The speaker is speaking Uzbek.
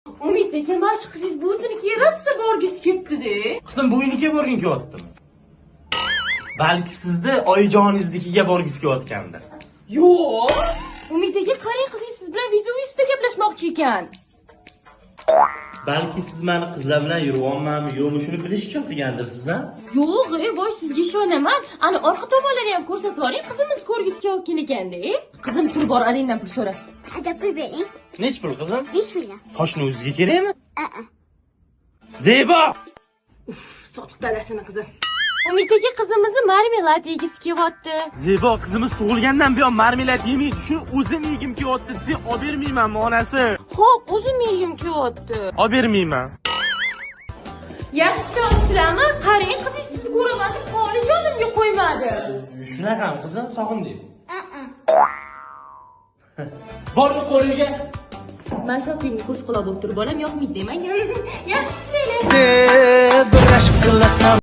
Umid aka, mana shu qizingiz buvasinikiga rosa borgisi kelibdi-da. Qizim, buvinikiga borging kelyaptimi? Balki sizni oyijoningiznikiga borgisi kelayotgandir. Yo'q. Umid aka, qarang, qizingiz siz bilan видео ustida gaplashmoqchi ekan. Balki siz mani qizlar bilan yuryapmanmi, yo'qmi, shuni bilish uchun qilgandirsiz, a? Yo'q, voy, sizga ishonaman. Ana orqa tomonlarni ham ko'rsatib yuboring, qizimiz ko'rgisi kelayotgan ekanda. Qizim, tur, bor, adangdan pul so'ra. Ada, pul bering. Nech pul, qizim? 5 million. Toshni o'ziga kerakmi? Aa. Zebo! Sotib dadasini qizim. Umid aka, qizimizni marmelad yegisi kelyapti. Zebo, qizimiz tug'ilgandan buyon marmelad yemaydi. Shuni o'zim yegim kelyapti desak, olib bermaymanmi, onasi? Xo'p, o'zim yegim kelyapti. Olib bermayman. Yaxshi ishlayapsizlarmi? Qarang, qizingiz sizni ko'raman deb holi yonimga qo'ymadi. Shunaqami, qizim? Sog'indik. Aa. Bor, qo'liga. Man shopingni ko'z quloq bo'lib turib, bolam yoqmaydi demang. Yaxshi ishlanglar. Bir ashq qilasan.